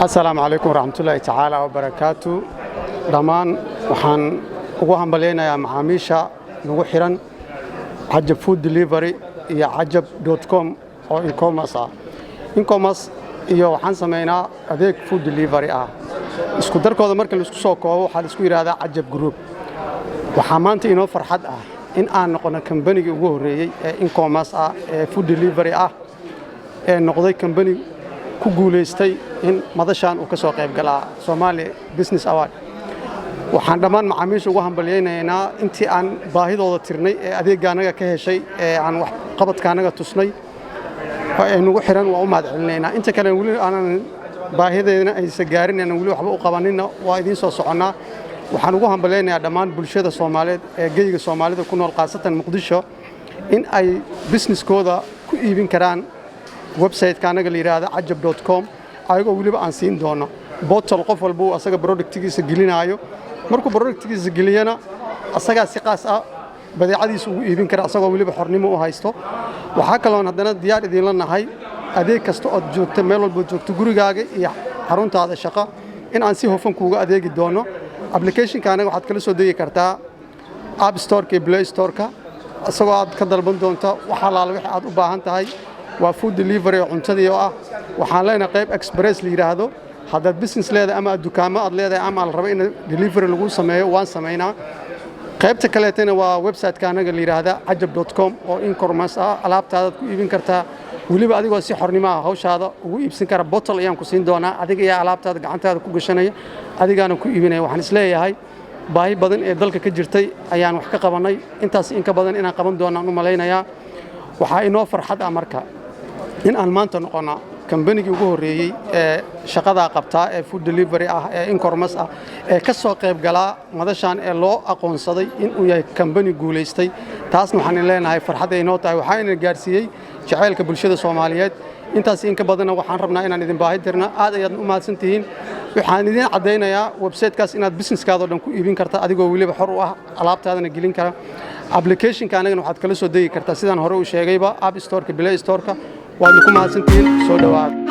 Asalaamu calaykum waraxmatullaahi tacaala wabarakaatu. Dhammaan waxaan ugu hambalyaynayaa macaamiisha nagu xiran Cajab Food Delivery iyo Cajab.com oo e-commerce ah. E-commerce iyo waxaan samaynaa adeeg food delivery ah. Isku darkooda marka laisku soo koobo, waxaa la isku yidhaahdaa Cajab Group. Waxaa maanta inoo farxad ah in aan noqono kambanigii ugu horreeyey ee e-commerce ah ee food delivery ah ee noqday kambani ku guulaystay in madashan uu ka soo qayb galaa Somali Business Award. Waxaan dhammaan macaamiisha ugu hambalyaynaynaa intii aan baahidooda tirnay ee adeegga anaga ka heshay ee aan wax qabadka anaga tusnay oo ay nagu xiran, waa u mahad celinaynaa. Inta kale weli aanan baahideedna aysan gaarin, aanan weli waxba u qabaninna, waa idiin soo soconnaa. Waxaan ugu hambalyaynayaa dhammaan bulshada Soomaaliyeed ee geyga Soomaalida ku nool, khaasatan Muqdisho, in ay businesskooda ku iibin karaan website-ka anaga la yidhaahda Cajab.com, ayagoo weliba aan siin doono portal qof walba uu asaga productigiisa gelinaayo. Markuu productigiisa geliyana, asagaa si qaas ah badeecadiisa ugu iibin kara, asagoo weliba xornimo u haysto. Waxaa kaloon haddana diyaar idiinla nahay adeeg kasta ood joogta, meel walbood joogto, gurigaaga iyo xaruntaada shaqa, in aan si hufan kuuga adeegi doono. Applicationka anaga waxaad kala soo degi kartaa App Storeka iyo Play Storeka, isagoo aad ka dalban doonta wax allaala wixii aad u baahan tahay. Waa food delivery oo cuntadii oo ah. Waxaan leenahay qayb express la yidhaahdo. Haddaad business leedahay ama aad dukaamo aad leedahay ama la rabo in delivery lagu sameeyo, waan samaynaa. Qaybta kaleetana waa website-ka anaga la yidhaahda Cajab.com oo e-commerce ah. Alaabtaadaad ku iibin kartaa, weliba adigoo si xornimo ah hawshaada ugu iibsan kara. Portal ayaan ku siin doonaa, adiga iyo alaabtaada gacantaada ku gashanaya, adigaana ku iibinaya. Waxaan isleeyahay baahi badan ee dalka ka jirtay ayaan wax ka qabannay. Intaas in ka badan inaan qaban doonaan u malaynayaa. Waxaa inoo farxad ah marka in aan maanta noqono kambanigii ugu horreeyey ee shaqadaa qabtaa ee food delivery ah ee e-commerce ah ee ka soo qayb galaa madashan ee loo aqoonsaday inuu yahay kambani guulaystay. Taasna waxaan leenahay farxad ay inoo tahay. Waxaa ina gaarsiiyey jacaylka bulshada Soomaaliyeed. Intaas in ka badanna waxaan rabnaa inaan idin baahi tirna. Aad ayaad u mahadsantihiin. Waxaan idin caddaynayaa websitekaas inaad businesskaadoo dhan ku iibin karta, adigoo weliba xor u ah, alaabtaadana gelin kara. Applicationka anagana waxaad kala soo degi kartaa, sidaan hore u sheegayba, App Storeka, Play Storeka. Waadna ku mahadsantihiin. Soo dhowaada.